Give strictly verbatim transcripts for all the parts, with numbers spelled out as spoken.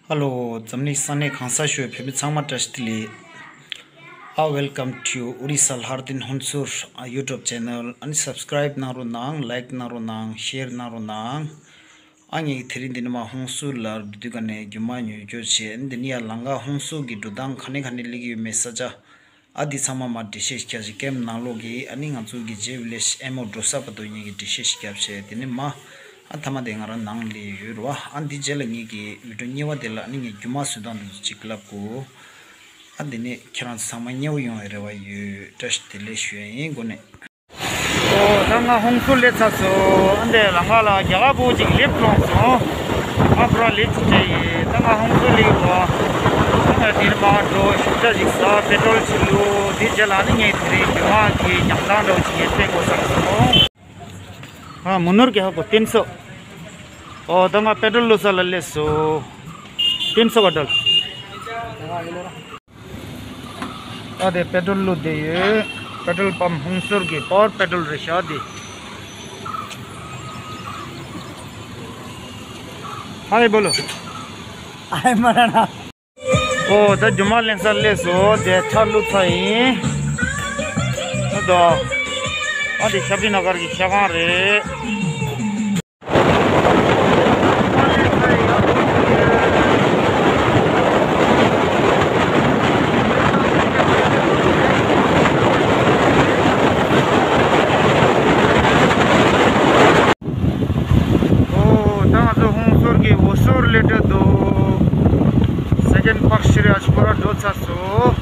ཧ་ལོ། འཛམ་གླིང་ས་གནས་གང་སར་བཞུགས་པའི་བོད་མི་ཚང་མ་བཀྲ་ཤིས་བདེ་ལེགས། ཨ། Welcome to Orissa Lahardin Honsur YouTube channel. ཨ་ནི་subscribe གནང་རོགས་གནང་། like གནང་རོགས་གནང་། share གནང་རོགས་གནང་། ཨ། ངས་དེ་རིང་འདི་ནས་མར་ཧོང་སུར་ལ་འགྲོ་དུས་ཀ་ནས་རྒྱུ་མ་ཉོ་རྒྱུ་བྱས། འདི་ནས་ཡར་ལམ་ཁ་ཧོང་སུར་གྱི་འགྲོ་སྟངས་ག་ནས་ག་ནས་སླེབས་ཀྱི་ཡོད་མེད་ས་ཆ། ཨ། འདི་ཚང་མ་མར་འགྲེལ་བཤད་ཞིག་རྒྱབ་བྱས། ཀེམ་ནང་ལོགས་ཀྱི་ཨ་ནི་ང་ཚོ་གི་ཇེ་ཝི་ལེཇ་ཨེ་མོ་འགྲོ་ས་བར་དུ་ངེད་ཀྱིས་འགྲེལ་བཤད་ཞིག་རྒྱབ་བྱས། དེ་ནས་མར་ཨ་མཐའ་མ་དེ་ང་རང་ནང་སླེབས་ཡོད་རེད་བ། ཨ། འདི་རྗེས་ལ་ངེད་ཀྱི་བི་ཌི་ཡོ་གཉིས་པ་དེ་ལ་ཨ་ནི་ངས་རྒྱུ་མ་བཟོ་སྟངས་འདི་ཚོ་ཅིག་ལབ་དགོས། ཨ། འདི་ནས་ཁྱེད་རང་ཚོ་ཚང་མ་མཉེས་པོ་ཡོང་བའི་རེ་བ་ཡོད། བཀྲ་ཤིས་བདེ་ལེགས་ཞུ་ཡ་ཡིན། འགོ་ནས། ཨོ། ད་ང་ཧོང་སུར་སླེབས་ཚར་སོང་། ཨ། འདི་ལམ་ཁ་ལ་རྒྱ་གར་བུ་གཅིག་ལེབ་བཀྲོངས་སོང་། ང་ཕར་ལེབ་ཅིག་སྤྲད་ཡིན། ད་ང་ཧོང་སུར་སླེབས་ཡོད། ད་ང་འདིར་མར་འགྲོ། ཞུགས་ཇ་ཞིག་ཟ། པེ་ཊོལ་ཅིག་བླུགས། དེའི་རྗེས་ལ་ནི་ངས་དེ་རིང་རྒྱུ་མ་གི་ཉམས་སྣང་འདྲ་བོ་ཅིག་ངས་སྤྲད་དགོས་བསམ་སོང་། ཨ། མུ་ནུར་གྱི་ཧ་གོ་བསྟན་སོ། ཨོ། ད་ང་པེ་ཊོལ་བླུགས་ས་ལ་སླེབས་སོང་། བསྟན་སོ་ག་ཌལ། ད་དེ་པེ་ཊོལ་བླུགས་བསྡད་ཡོད། པེ་ཊོལ་པམ་ཧོང་སུར་གྱི་པ་ཝར་པེ་ཊོལ་རེད་ཤག་དེ། ཧའི་བོ་ལོ། ཨའི་མ་ར་ན། ཨོ། ད་རྒྱུ་མ་ལེན་སར་སླེབས་སོང་། དེ་ཆ་བླུགས་ཚར་ཡིན། ཨ། ད་ཨ་དེ་ཤ་བི་ན་གར་གྱི་ཤ་ཁང་རེད། ཨོ། ད་ང་ཚོ་ཧོང་སུར་གྱི་འོ་སོར་སླེབས་འགྲོ་འདུག། སེ་ཀེན་པག་ཤི་རེ་ཨ་ཅི་པོ་ར་འགྲོ་ཚར་སོང་།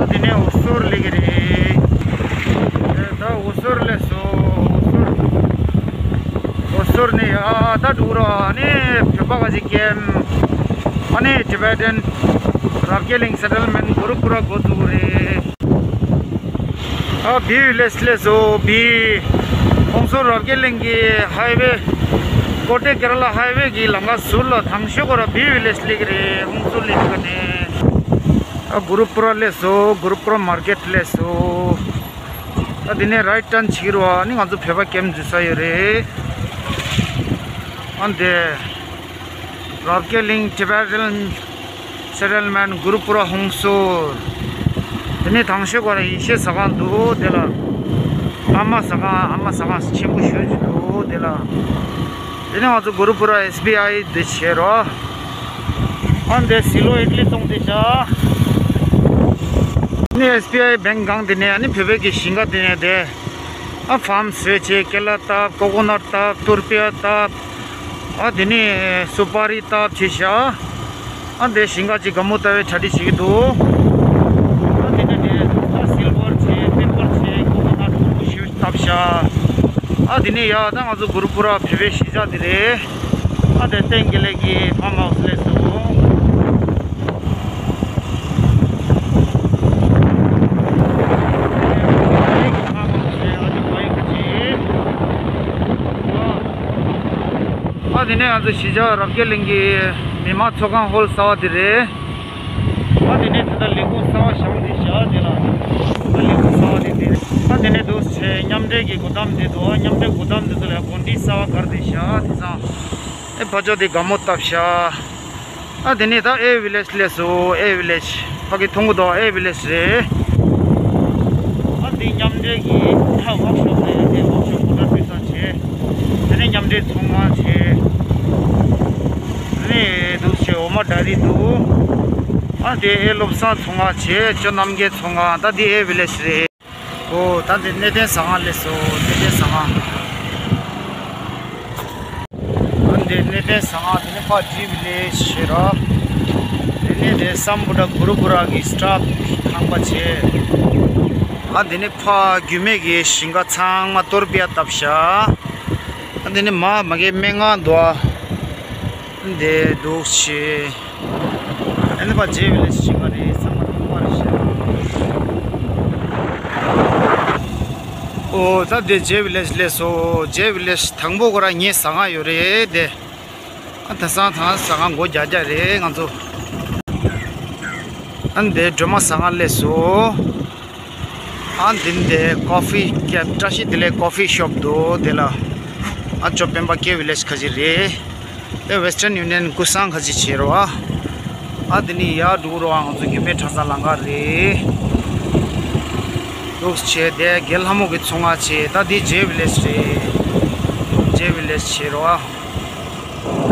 ཨ། དེ་ནས་འོ་སོར་སླེབས་ཀྱི་རེད། ཨེ། ད་འོ་སོར་སླེབས་སོང་། འོ་སོར། འོ་སོར་ནས་ཡ་ད་འགྲོ་ར། ཨ་ནི་བོད་པ་ག་ཅིག་ཀེམ། ཨ་ནི་ཊི་བེ་ཊན་རབ་རྒྱས་གླིང་སེ་ཊལ་མེན་ཊི་གུ་རུབ་པུ་ར་འགོ་བཙུགས་རེད། ཨ། བི་ཝི་ལེཇ་སླེབས་སོང་། བི། ཧོང་སུར་རབ་རྒྱས་གླིང་གི་ཧའི་ཝེ། ཀོ་ཊེ་ཀེ་ར་ལ་ཧའི་ཝེ་གི་ལམ་ཁ་ཟུར་ལ་དང་ཤོས་ཁོ་ར་བི་ཝི་ལེཇ་སླེབས་ཀྱི་རེད། ཧོང་སུར་སླེབས་ཀྱི་ནས། ཨ། གུ་རུབ་པུ་ར་སླེབས་སོང་། གུ་རུབ་པུ་ར་མར་ཀེཊ་སླེབས་སོང་། ཨ། དེ་ནས་རའིཊ་ཊརན་བྱེད་ཀྱི་རེད་བ། ཨ་ནི་ང་ཚོ་བོད་པ་ཀེམ་འཛུལ་ས་ཡོད་རེད། ཨ། འདི། རབ་རྒྱས་གླིང་ཊི་བེ་ཊན་སེ་ཊལ་མེན་ཊི་གུ་རུབ་པུ་ར་ཧོང་སུར། དེ་ནས་དང་ཤོས་ཁོ་ར་ཡེ་ཤེས་ཟ་ཁང་འདུག། དེ་ལ་ཨ་མ་ཟ་ཁང་། ཨ་མ་ཟ་ཁང་ཆེན་པོ་ཞེ་པོ་ཅིག་འདུག། དེ་ལ། དེ་ནས་ང་ཚོ་གུ་རུབ་པུ་ར་ཨེསི་བི་ཨའི་འདི་བྱེད་རོགས། ཨ། འདི་སི་ལོ་ཨིཌ་ལི་བཙོང་དེ་བྱ། དེ་ནས་ཨེསི་བི་ཨའི་བེང་སྒང་དེ་ནས་ཨ་ནི་བོད་པའི་གི་ཞིང་ཁ་དེ་ནས་དེ། ཨ། ཕཱམ་བཟོས་བྱས་ཀེ་ལ་བཏབ། ཀོ་ཀོ་ནཊ་བཏབ། ཏུར་པི་ཡ་བཏབ། ཨ། དེ་ནས་སུ་པ་རི་བཏབ་བྱས་བཞག། ཨ། འདི་ཞིང་ཁ་ཅིག་དགའ་མོ་ལྟ་བུའི་གྲ་སྒྲིག་བྱེད་ཀྱི་འདུག། ཨ། དེ་ནས་དེ་ད་སིལ་ཝར་བྱས། པེ་པར་བྱས། ཀོ་ཀོ་ནཊ་མང་པོ་ཞིག་བཏབ་བཞག། ཨ། དེ་ནས་ཡ་ད་ང་ཚོ་གུ་རུབ་པུ་ར་བོད་པའི་གཞིས་ཆགས་དེ་རེད། ཨ། དེ་བསྟན་དགེ་ལེགས་ཀྱི་ཕཱམ་ཧའུ་སི་སླེབས་སོང་། ཨ། དེ་ནས་ང་ཚོ་གཞིས་ཆགས་རབ་རྒྱས་གླིང་གི་མི་མང་ཚོགས་ཁང་ཧོལ་གསར་པ་དེ་རེད། ཨ། དེ་ནས་དེ་ལྟར་ལས་ཁུངས་གསར་པ་བཞེངས་ཏེ་བཞག་དེ་ལ། ཨ། ལས་ཁུངས་གསར་པ་དེ་དེ་རེད། ཨ། དེ་ནས་འདུག་སེ་མཉམ་འབྲེལ་གྱི་སྒོ་འགྲམ་དེ་འདུག། ཨ། མཉམ་འབྲེལ་སྒོ་འགྲམ་དེ་ཚོ་ལ་གོམ་འགྲིག་གསར་པ་བསྒར་ཏེ་བཞག་དེ་ཚང་། ཨེ། ཕ་ཇོ་དེ་དགའ་མོ་བཏབ་ཤག། ཨ། དེ་ནས་ད་ཨེ་ཝི་ལེཇ་སླེབས་སོང་། ཨེ་ཝི་ལེཇ། ཕ་གི་མཐོང་གི་འདུག། ཨེ་ཝི་ལེཇ་རེད། ཨ། འདི་མཉམ་འབྲེལ་གྱི་ཝརྐ་ཤོབ་རེད། དེ་ཝརྐ་ཤོབ་མོ་ཊར་སྤུས་གཙང་བྱས། དེ་ནས་མཉམ་འབྲེལ་ཚོང་ཁང་བྱས། དེ་ནས་འདུག་སེ་འོ་མ་ཌའི་རི་འདུག། ཨ། དེ་ཨེ་བློ་བཟང་ཚོང་ཁང་བྱས། ཇོ་རྣམ་རྒྱལ་ཚོང་ཁང་། ད་འདི་ཨེ་ཝི་ལེཇ་རེད། ཨོ། ད་འདི་གནས་བརྟན་ཟ་ཁང་སླེབས་སོང་། གནས་བརྟན་ཟ་ཁང་། ཨ། འདི་གནས་བརྟན་ཟ་ཁང་། དེ་ནས་ཕར་ཇེ་ཝི་ལེཇ་བྱེད་རོགས། དེ་ནས་དེ་སམ་བྷོ་ཊ་གུ་རུ་གུ་ར་གི་སི་ཊཱཕ་ཁང་པ་བྱས། ཨ། དེ་ནས་ཕར་རྒྱུད་སྨད་ཀྱི་ཞིང་ཁ་ཚང་མ་ཏོར་པི་ཡ་བཏབ་ཤག། ཨ། དེ་ནས་མ་མ་གི་སྨན་ཁང་འདུག། ཨ། འདི་འདུག་སེ། ཨ་ནི་ཕར་ཇེ་ཝི་ལེཇ་ཞིག་ག་རེད། ཚང་མ་མཐོང་བ་རེད་ཤག། ཨོ། ད་འདི་ཇེ་ཝི་ལེཇ་སླེབས་སོང་། ཇེ་ཝི་ལེཇ་དང་པོ་ཁོ་རང་ངའི་ཟ་ཁང་ཡོད་རེད་དེ། ཨ། ད་སང་ཐང་ཟ་ཁང་སྒོ་རྒྱག་རྒྱག་རེད་ང་ཚོ། ཨ། འདི་སྒྲོལ་མ་ཟ་ཁང་སླེབས་སོང་། ཨ། འདི་འདི་ཀོ་ཕི་ཀེབ། བཀྲ་ཤིས་བདེ་ལེགས་ཀོ་ཕི་ཤོབ་འདུག་དེ་ལ། ཨ། ཇོ་སྤེན་པ་ཀེ་ཝི་ལེཇ་ཁ་ཅིག་རེད། དེ་Western Union་ཀུ་སང་ཁ་ཅིག་བྱེད་རོགས་ཨ། ཨ་དེ་ནི་ཡར་འགྲོ་རོགས་ཨ། ང་ཚོ་རྒྱུད་སྨད་གྲྭ་ཚང་ལམ་ཁ་རེད། འདུག་བྱས་དེ་དགེ་ལྷ་མོ་གི་ཚོང་ཁང་བྱས། ད་འདི་J Village་རེད། J Village་བྱེད་རོགས་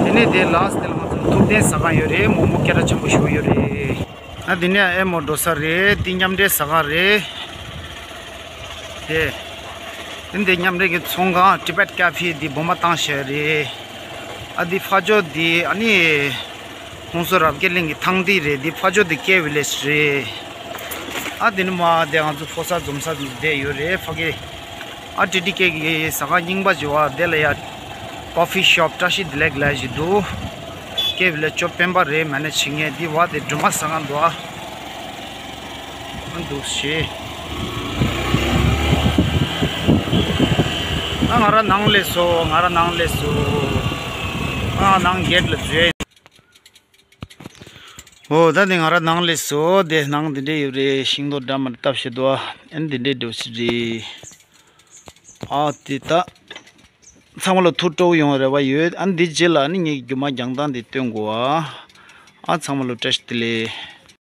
ཨ། དེ་ནས་དེ་last་དེ་ལ་ང་ཚོ་ཐུབ་བསྟན་ཟ་ཁང་ཡོད་རེད། མོག་མོག་སྐད་གྲགས་ཆེན་པོ་ཞིག་ཡོད་རེད། ཨ་དེ་ནས་ཨེ་མོ་འགྲོ་ས་རེད། འདི་མཉམ་འབྲེལ་ཟ་ཁང་རེད། དེ། དེ་འདི་མཉམ་འབྲེལ་གྱི་ཚོང་ཁང་Tibet Cafe་འདི་སྦོམ་མ་བཏང་བཞག་རེད། ཨ་འདི་ཕ་ཇོ་འདི་ཨ་ནི། ཧོང་སོ་རབ་རྒྱས་གླིང་གི་ཐང་འདི་རེད། འདི་ཕ་ཇོ་འདི་K Village་རེད། ཨ་འདི་ནི་མ་དེ་ང་ཚོ་ཕོ་གསར་འཛོམས་ས་འདི་བསྡད་ཡོད་རེད་ཕ་གི། ཨ་ཊི་ཊི་ཀེ་གི་ཟ་ཁང་རྙིང་པ་ཅིག་བ་དེ་ལ་ཡ། Coffee shop་བཀྲ་ཤིས་བདེ་ལེགས་ལབ་ཞིག་འདུག K Village་ཅོ་སྤེན་པ་རེད། མ་ཎི་བྱེད་མཁན་འདི་བ་དེ་སྒྲོལ་མ་ཟ་ཁང་འདུག་ཨ། ཨ་འདུག་ཞེས། ཨ་ང་ར་ནང་སླེབས་སོང་། ང་ར་ནང་སླེབས་སོང་། ཨ་ནང་གེ་ཊི་ལ་འཛུལ། ཨོ་ད་ནི་ང་ར་ནང་སླེབས་སོང་། དེ་ནང་འདི་འདྲས་ཡོད་རེད། ཤིང་ཏོག་འདྲ་མི་འདྲ་བཏབ་བཞག་འདུག་ཨ། ཨ་ནི་འདི་འདྲས་འགྲོ་ཞིག་རེད། ཨ་དེ་ད། ཚང་མ་ལ་ཐུགས་སྤྲོ་བོ་ཡོང་བའི་རེ་བ་ཡོད། ཨ་ནི་འདི་རྗེས་ལ་ཨ་ནི་ངས་རྒྱུ་མ་རྒྱང་ཐང་འདི་སྟོན་དགོས་ཨ། ཨ་ཚང་མ་ལ་བཀྲ་ཤིས་བདེ་ལེགས།